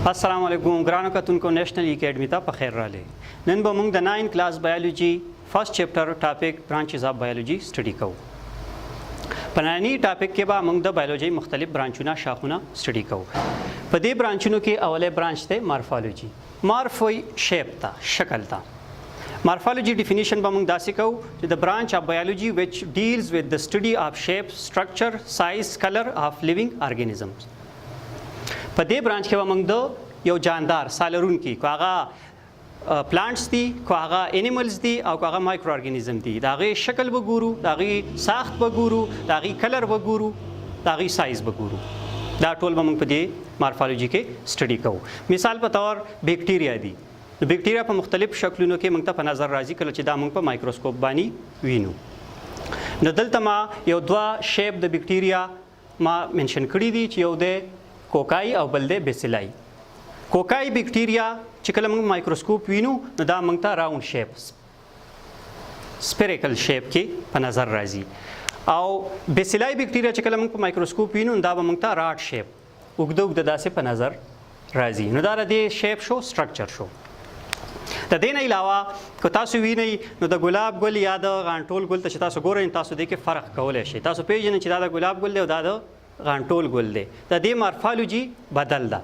السلام علیکم ګرانو کتونکو، نېشنل اکیډمي ته په خیر راغلی. نن به موږ د 9 کلاس بیولوژي فرست چپټر ټاپک برانچز اف بیولوژي سټډي کوو. په ننني ټاپک کې به موږ د بیولوژي مختلف برانچونه، شاخونه سټډي کوو. په دې برانچونو کې اولې برانچ دی مارفولوژي. مارفوی شیپ ته، شکل ته. مارفولوژي ډیفینیشن به موږ داسې کوو چې the branch of biology which deals with the study of shape, structure, size, color of living organisms. په دې برانچ کې به موږ د یو جاندار سالرونکي، که هغه پلانټس دي، که هغه انیملز دي او که هغه مایکرو ارګانیزم دي، د هغې شکل به ګورو، د هغې ساخت به ګورو، د هغې کلر به ګورو، د هغې سایز به ګورو. دا ټول به موږ په دې مارفولوژي کې سټډي کوو. مثال په تور بیکټیریا دي. نو بیکټیریا په مختلف شکلونو کې موږ ته په نظر راځي کله چې دا موږ په مایکروسکوپ باندې وینو. نو دلته ما یو دوه شیپ د بیکټیریا ما منشن کړی دي چې یو دی کوکای او بل دی بیسیلای. کوکای بیکټیریا چې کله موږ مایکروسکوپ وینو، نو دا موږ ته راوند شیپ، سپیریکل شیپ کې په نظر راځي او بیسیلای بیکټیریا چې کله موږ په مایکروسکوپ وینو، دا به موږ ته راډ شیپ، اوږده اوږده داسې په نظر راځي. نو دا د دې شیپ شو، سټرکچر شو. د دې نه علاوه که تاسو وینئ، نو د ګلاب ګل یا د غانټول ګل ته چې تاسو ګورئ، تاسو دې کې فرق کولی شئ. تاسو پیژنئ چې دا د ګلاب ګل دی او دا د غانټول ګل دی. د دې مارفولوژي بدل ده،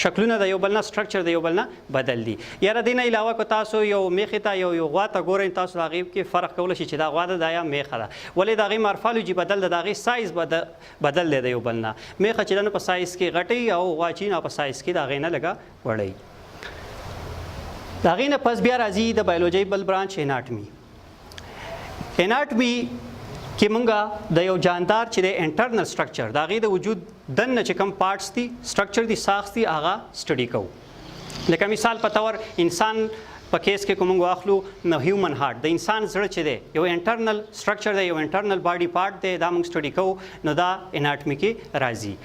شکلونه د یو بل نه، سټرکچر د یو بل نه بدل دي. یا د دې نه علاوه که تاسو یو میخې ته، یو غوا ته ګورئ، تاسو هغې کې فرق کولی شئ چې دا غوا ده، دا یا میخه ده. ولې؟ د هغې مارفولوژي بدل ده، د هغې سایز بدل دی د یو بل نه. میخه چې ده نو په سایز کې غټي او غوا چې نه په سایز کې د هغې نه لږه وړی. د هغې نه پس بیا راځي د بیولوژي بل برانچ اناټمي. اناټمي کې مونږه د یو جاندار چې د انټرنل سټرکچر، د هغې د وجود دننه چې کوم پارټس دي، سټرکچر دي، ساخت دي، هغه سټډي کوو. لکه مثال په طور انسان په کیس کې کوم واخلو، نو هیومن هارت، د انسان زړه چې دی، یو انټرنل سټرکچر دی، یو انټرنل باډي پارټ دی، دا موږ سټډي کوو. نو دا اناټمي کې راځي.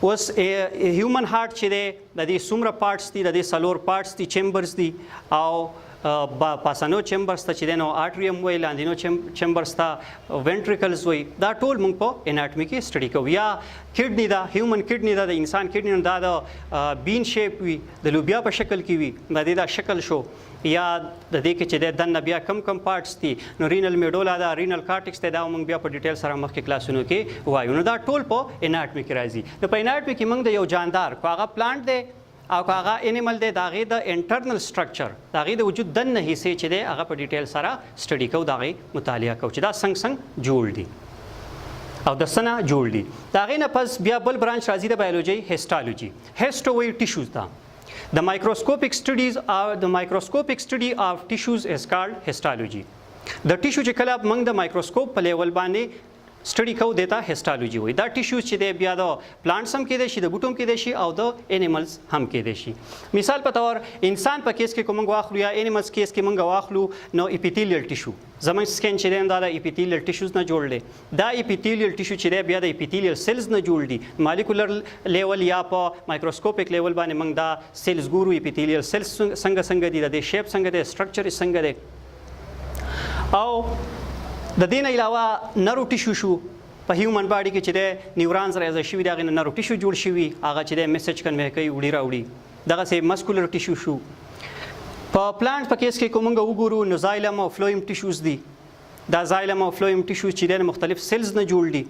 اوس هیومن هارت چې دی، د دې څومره پارټس دي؟ د دې څلور پارټس دي، چمبرز دي او پاسنو چمبرز ته چې دی نو آټریم وایي، لاندینو چمبرز ته وینټریکلز وایي. دا ټول موږ په اناټمي کې سټډي کوو. یا کډني ده، هیومن کډني ده، د انسان کډني، دا د بین شیپ وي، د لوبیا په شکل کې وي، د دې دا شکل شو. یا د دې کې چې د دننه بیا کم کم پارټس دي، نو رینل میډولا ده، رینل کارټکس ده، دا موږ بیا په ډیټیل سره مخکې کلاسونو کې وایو. نو دا ټول په اناټمي کې راځي. نو په اناټمي کې موږ د یو جاندار، که هغه پلانټ دی او که هغه انیمل دی، د هغې د انټرنل سټرکچر، د هغې د وجود دننه حصې چې دی، هغه په ډیټیل سره سټډي کوو، د هغې مطالعه کوو چې دا څنګه څنګه جوړ دي او د څه نه جوړ دي. د هغې نه پس بیا بل برانچ راځي د بیولوژي، هیسټالوجي. هیسټو وایي ټیشوز ته. The microscopic study of tissues is called histology. د ټیشو چې کله موږ د مایکروسکوپ په لیول باندې سټډي کوو، دیتا هیسټالوجي وایي. دا ټیشوز چې دی بیا د پلانټس هم کېدای شي، د بوټو هم کېدای شي او د انیملز هم کېدای شي. مثال په تور انسان په کیس کې کوم واخلو یا انیملز کیس کې موږ واخلو، نو اپیتیلیل ټیشو، زموږ سکین چې دی، دا د اپیتیلیل ټیشوز نه جوړ دی. دا اپیتیلیل ټیشو چې دی بیا د اپیتیلیل سیلز نه جوړ دي. مالیکولر لیول یا په مایکروسکوپیک لیول باندې موږ دا سیلز ګورو، اپیتیلیل سیلز څنګه څنګه دي، د دې شیپ څنګه دی، سټرکچر یې څنګه دی. او د دې نه علاوه نرو ټیشو شو. په هیومن باډي کې چې دی نیورانز راځي شوي، د هغې نه نرو ټیشو جوړ شوي، هغه چې دی میسج کنوي کوي، وړي راوړي. دغسې مسکولر ټیشو شو. په پلانټ په کیس کې کوم وګورو، نو زایلم او فلویم ټیشوز دي. دا زایلم او فلویم ټیشوز چې دی مختلف سیلز نه جوړ دي.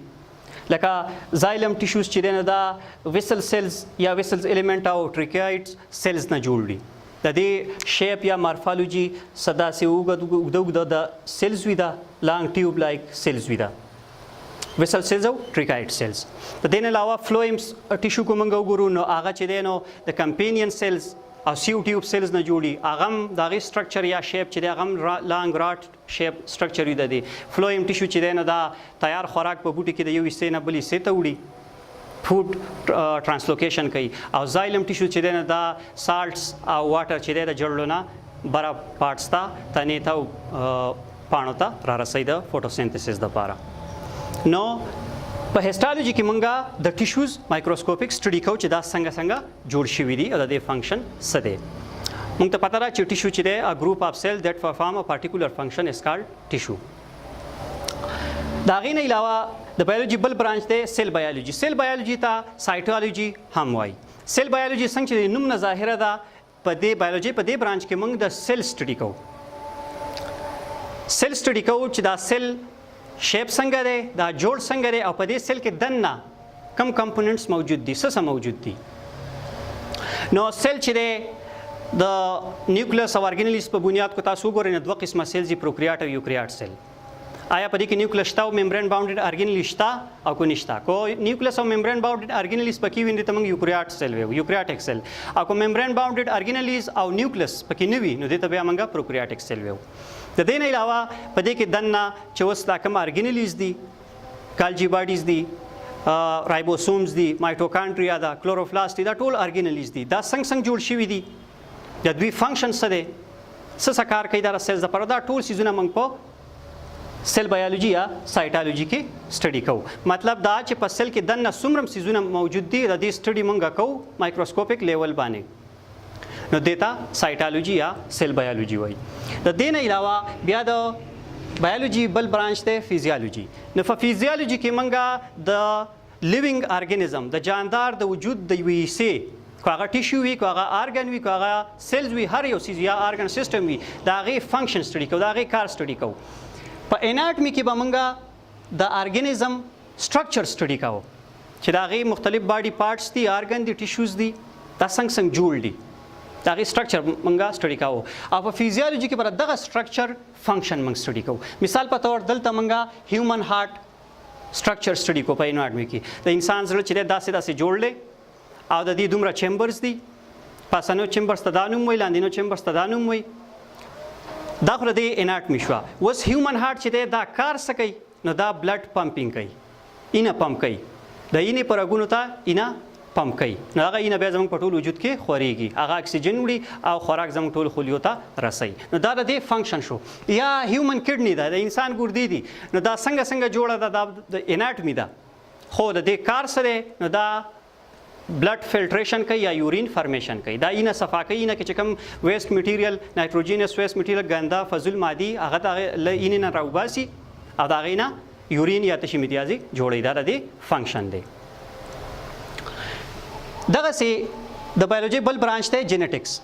لکه زایلم ټیشوز چې دی، دا ویسل سیلز یا ویسلز الیمنټ او ټریکایډز سیلز نه جوړ دي. د دې شیپ یا مارفولوژي صدا سي اوږد اوږد اوږد د سیلز وي، دا لانګ ټیوب لایک سیلز وي، دا ویسل سیلز او ټریکایډ سیلز. د دې نه علاوه فلویم ټیشو کوم وګورو، نو هغه چې دی نو د کمپینین سیلز او سیو ټیوب سیلز نه جوړي. هغه هم د هغې سټرکچر یا شیپ چې دی، هغه هم لانګ راډ شیپ سټرکچر وي. د دې فلویم ټیشو چې دی نو دا تیار خوراک په بوټي کې د یو حصې نه بل حصې ته وړي، فوډ ترانسلوکیشن کوي. او زایلم ټیشو چې دی نو دا سالټس او واټر چې دی د جړلو نه بره پارټس ته، تنې ته او پاڼو ته را رسوي د فوټوسینتسس دپاره. نو په هیسټالوجي کې مونږه د ټیشوز مایکروسکوپیک سټډي کوو چې دا څنګه څنګه جوړ شوي دي او د دې فنکشن څه دی. مونږ ته پته ده چې ټیشو چې دی، a group of cells that perform a particular function is called tissue. د هغې نه علاوه د بیولوژي بل برانچ دی سیل بیولوژي. سیل بیولوژي ته سایټولوژي هم وایي. سیل بایولوژي څنګه چې نوم نه ظاهره ده، په دې بایولوژي په دې برانچ کې موږ د سیل سټډي کوو. سیل سټډي کوو چې دا سیل شیپ څنګه دی، دا جوړ څنګه دی، او په دې سیل کې دننه کم کمپوننټس موجود دي، څه څه موجود دي. نو سیل چې دی د نیوکلیس او ارګینلیز په بنیاد کو تاسو وګورئ، نو دوه قسمه سیلز دي، پروکریاټ او یوکریاټ سیل. آیا په دې کې نیوکلیس شته او ممبرین باونډډ ارګینلیز شته او کو نشته؟ کو نیوکلیس او ممبرین باونډډ ارګینلیز پکې وي، نو ته موږ یوکریاټ سیل ویو، یوکریاټک سیل. او کو ممبرین باونډډ ارګینلیز او نیوکلیس پکې نه وي، نو دې ته بیا موږ پروکریاټک سیل ویو. د دې نه علاوه په دې کې دننه چې اوس دا کوم ارګینلیز دي، کالجي باډیز دي، رایبوسومز دي، مایټوکانډریا ده، کلوروپلاست دي، دا ټول ارګینلیز دي. دا څنګه څنګه جوړ شوي دي، د دوی فنکشن څه دی، څه څه کار کوي دا سیلز لپاره، دا ټول څیزونه موږ په سیل بایولوژي یا سایټالوژي کې سټډي کوو. مطلب دا چې په سیل کې دننه څومره څیزونه موجود دي، د دې سټډي موږ کوو مایکروسکوپیک لیول باندې، نو دې ته سایټالوژي یا سیل بایولوژي وایي. د دې نه علاوه بیا د بایولوژي بل برانچ دی فزیولوژي. نو په فزیولوژي کې موږ د لیوینګ ارګانیزم، د جاندار د وجود د یوې حصې، که هغه ټیشو وي، که هغه ارګن وي، که هغه سیلز وي، هر یو څیز یا ارګن سیستم وي، د هغې فنکشن سټډي کوو، د هغې کار سټډي کوو. په اناټمي کې به موږ د ارګانیزم سټرکچر سټډي کوو چې د هغې مختلف باډي پارټس دي، ارګن دي، ټیشوز دي، دا څنګه څنګه جوړ دي، د هغې سټرکچر موږ سټډي کوو. او په فزیولوژي کې پر دغه سټرکچر فنکشن موږ سټډي کوو. مثال په تور دلته موږ هیومن هارت سټرکچر سټډي کوو. په اناټمي کې د انسان زړه چې دی داسې داسې جوړ دی او د دې دومره چمبرز دي، پاسنو چمبرز ته دا نوم وایي، لاندینو چمبرز ته دا نوم وایي. دا خو د دې اناټمي شوه. اوس هیومن هارت چې دی دا کار څه کوي؟ نو دا بلډ پمپینګ کوي، اینه پمپ کوي، د اینې په رګونو ته اینه پمپ کوي. نو هغه اینه بیا زموږ په ټول وجود کې خورېږي، هغه اکسیجن وړي او خوراک زموږ ټول خلیو ته رسوي. نو دا د دې فنکشن شو. یا هیومن کډني ده، د انسان ګردې دي، نو دا څنګه څنګه جوړه ده، دا د اناټمي ده، خو د دې کار څه دی؟ نو دا بلډ فلټریشن کوي یا یورین فرمیشن کوي، دا اینه صفا کوي. اینه کې چې کوم ویسټ میټیریل، نایټروجینس ویسټ میټیریل، ګنده فضول مادي، هغه د هغې له اینې نه راوباسي او د هغې نه یورین یا تشې متیازې جوړوي. دا د دې فنکشن دی. دغسې د بایولوژي بل برانچ دی جینیټکس.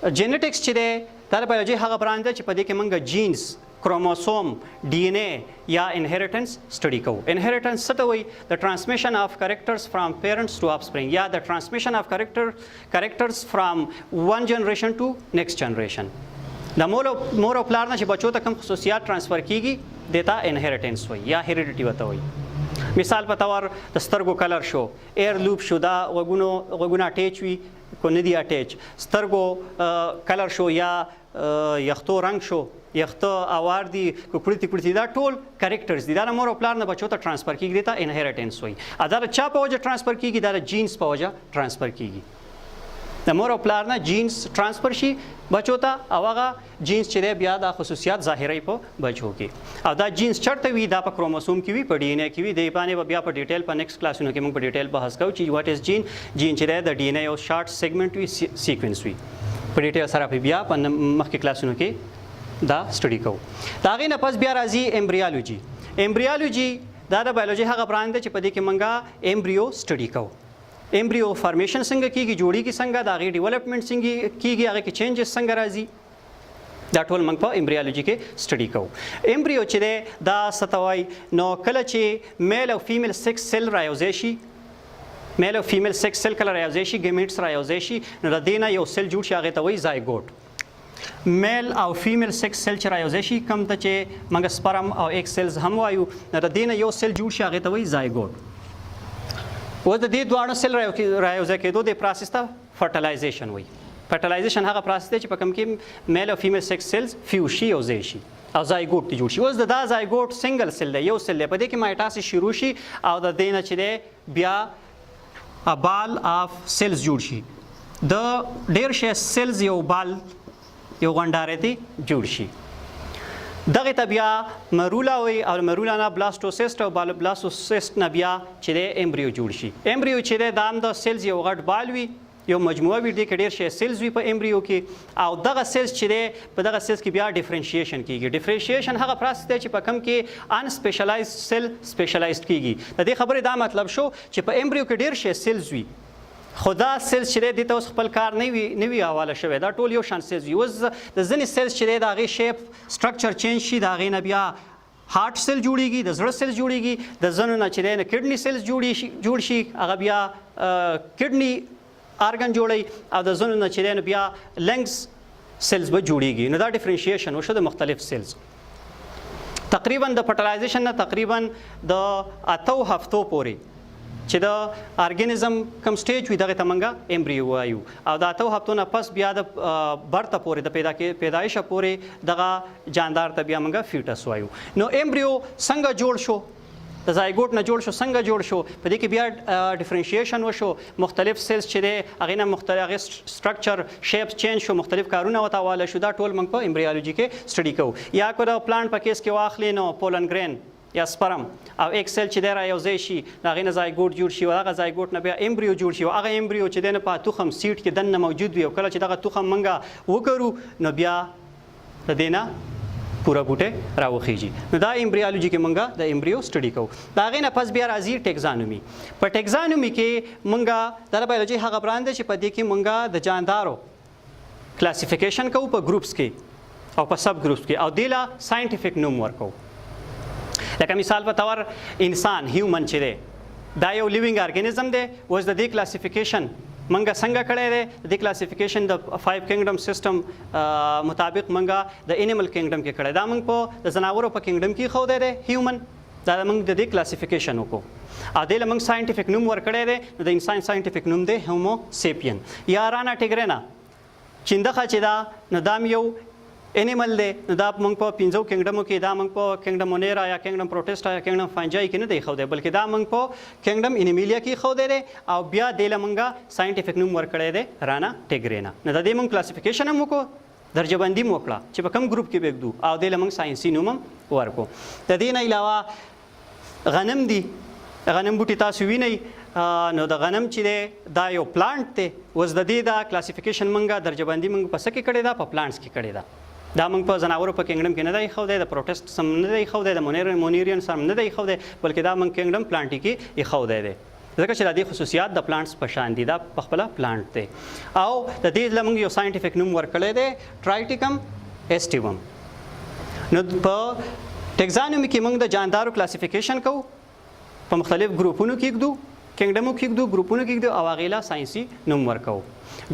جینیټکس چې دی دا د بایولوژي هغه برانچ دی چې په دې کې موږ جینز، کروموسوم، ډي ان ای یا انهریټنس سټډي کوو. انهریټنس څه ته وایي؟ د ټرانسمیشن اف کریکټرز فرام پیرنټس ټو افسپرینګ یا د ټرانسمیشن اف کریکټرز فرام ون جنریشن ټو نیکسټ جنریشن. د مور او پلار نه چې بچو ته کوم خصوصیات ټرانسفر کیږي، دې ته انهریټنس وایي یا هیریډیټي ورته وایي. مثال په تور د سترګو کلر شو، ایر لوپ شو، دا غوږونه اټیچ وي کو نه دي اټیچ، سترګو کلر شو یا یختو رنګ شو، یخته اوار دي کو کړتي کړتي، دا ټول کریکټرز دي. دا د مور او پلار نه بچو ته ټرانسفر کیږي، دې ته انهریټنس وایي. دا د چا په وجه ټرانسفر کیږي؟ دا د جینز په وجه ټرانسفر کیږي. د مور او پلار نه جینز ټرانسفر شي بچو ته او هغه جینز چې دی بیا دا خصوصیات ظاهروي په بچو کې. او دا جینز چرته وي؟ دا په کروموسوم کې وي، په ډي ان ای کې وي. دې باندې به بیا په ډیټیل په نیکسټ کلاسونو کې موږ په ډیټیل بحث کوو چې واټ از جین. جین چې دی د ډي ان ای یو شارټ سیګمنټ وي، سیکوینس وي. په ډیټیل سره په بیا په مخکې کلاسونو کې دا سټډي کوو. د هغې نه پس بیا راځي امبریالوجي. امبریالوجي دا د بایولوژي هغه برانچ دی چې په دې کې موږ امبریو سټډي کوو. امبریو فارمیشن څنګه کیږي، جوړیږي څنګه، د هغې ډیولپمنټ څنګه کیږي، هغې کې چینجز څنګه راځي، دا ټول موږ په امبریالوجي کې سټډي کوو. امبریو چې دی دا څه ته وایي؟ نو کله چې میل او فیمیل سیکس سیل رایوځای شي، میل او فیمیل سیکس سیل کله رایوځای شي، ګیمیټس رایوځای شي، نو د دې نه یو سیل جوړ شي، هغې ته وایي زایګوټ. میل او فیمیل سیکس سیل چې رایوځای شي، کوم ته چې موږ سپرم او ایک سیلز هم وایو، نو د دې نه یو سیل جوړ شي، هغې ته وایي زایګوټ. اوس د دې دواړو سیل رایوځای کېدو دې پروسس ته فرټلایزیشن وایي. فرټلایزیشن هغه پروسس دی چې په کوم کې میل او فیمیل سیکس سیلز فیوز شي، یو ځای شي او زایګوټ ته جوړ شي. اوس د دا زایګوټ سنګل سیل دی، یو سیل دی، په دې کې مایټاسس شروع شي او د دې نه چې دی بیا بال آف سیلز جوړ شي، د ډېر شی سیلز یو بال، یو غونډاره تی جوړ شي. دغه ته بیا مرولا وایي او مرولا نه بلاستوسیست او بلاستوسیست نه بیا چې دی امبریو جوړ شي. امبریو چې دی دا هم د سیلز یو غټ بال وي، یو مجموعه وي، دې کې ډېر شی سیلز وي په امبریو کې. او دغه سیلز چې دی په دغه سیلز کې بیا ډیفرنشیشن کیږي. ډیفرنشیشن هغه پروسس دی چې په کوم کې ان سپیشلایزډ سیل سپیشلایزډ کیږي. د دې خبرې دا مطلب شو چې په امبریو کې ډېر شی سیلز وي. خو دا cells چې دی، دې ته اوس خپل کار نه وي حواله شوی. دا ټول یو شان cells وي. اوس د ځینې cells چې دی، د هغې shape، structure change شي. د هغې نه بیا heart cell جوړیږي، د زړه cell جوړیږي. د ځینو نه چې دی نه kidney cells جوړ شي، هغه بیا kidney organ جوړي، او د ځینو نه چې دی نو بیا lungs cells به جوړیږي. نو دا differentiation وشو د مختلف cells. تقریبا د fertilization نه تقریبا د 8 هفتو پورې چې د organism کوم stage وي، دغه ته مونږه embryo وایو، او د 8 هفتو نه پس بیا د birth پورې، د پیدا کې پیدایش پورې دغه جاندار ته بیا مونږه fetus وایو. نو embryo څنګه جوړ شو؟ د زایګوټ نه جوړ شو. څنګه جوړ شو؟ په دې کې بیا differentiation وشو. مختلف cells چې دی، هغې نه مختلف هغې structure، shape change شو، مختلف کارونه ورته حواله شو. دا ټول موږ په embryology کې study کوو. یا که د plant په case کې واخلې، نو pollen grain یا sperm او egg cell چې دی را یو ځای شي، د هغې نه زایګوټ جوړ شي، او هغه زایګوټ نه بیا embryo جوړ شي، او هغه embryo چې دی نه په تخم، seed کې دننه موجود وي، او کله چې دغه تخم موږ وکرو، نو بیا د دې نه پوره بوټی راوخیږي. نو دا embryology کې مونږه د embryo study کوو. د هغې نه پس بیا راځي taxonomy. په taxonomy کې مونږه د بایولوژي هغه branch دی چې په دې کې مونږه د جاندارو classification کوو په groups کې او په sub groups کې، او دې له scientific نوم ورکوو. لکه مثال په طور انسان، human چې دی، دا یو living organism دی. اوس د دې classification منګه څنګه کړی دی؟ د دې classification د 5 kingdom system مطابق منګه د animal kingdom کې کړی. دا موږ په د ځناورو په kingdom کې خو دی human. دا موږ د دې classification وکړو او دې له موږ scientific نوم ورکړی دی. نو د انسان scientific نوم دی Homo sapien. یا Rana tigrina، چیندخه چې دا، نو دا یو animal دی. نو دا موږ په پنځو kingdom کې، دا موږ په kingdom Monera یا kingdom Protista یا kingdom Fungi کې نه دی خو دی، بلکې دا موږ په kingdom Animalia کې خو دی، او بیا دې له موږ scientific نوم ورکړی دی Rana tigrina. نو د دې موږ classification هم وکړو، درجه بندي مو وکړه چې په کوم ګروپ کې به ږدو، او دې له موږ ساينسي نوم هم ورکو. د دې نه علاوه غنم دی، غنم بوټي تاسو وینئ. نو د غنم چې دی، دا یو plant دی. اوس د دې دا classification مونږه، درجه بندي مونږ په څه کې کړې ده؟ په plants کې کړې ده. دا مونږ په ځناورو په kingdom کې نه دی خو دی، د protist سم نه دی خو دی، د moneran سم نه دی خو دی، بلکې دا مونږ kingdom Plantae کې یې خو دی، ځکه چې د دې خصوصیات د plants په شان دي. دا په خپله plant دی، او د دې له مونږ یو scientific نوم ورکړی دی، Triticum aestivum. نو په taxonomy کې مونږ د جاندارو classification کوو، په مختلف ګروپونو کې ږدو، kingdom کې ږدو، ګروپونو کې ږدو، او هغې له ساينسي نوم ورکوو.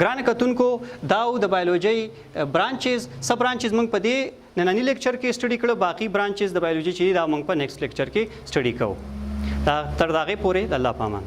ګران کتونکو، دا د بایولوژي branches، sub branches موږ په دې نننی لیکچر کې study کړو. باقي branches د بایولوژي چې دا موږ په next lecture کې study کوو. دا تر دغه پورې د الله پامان.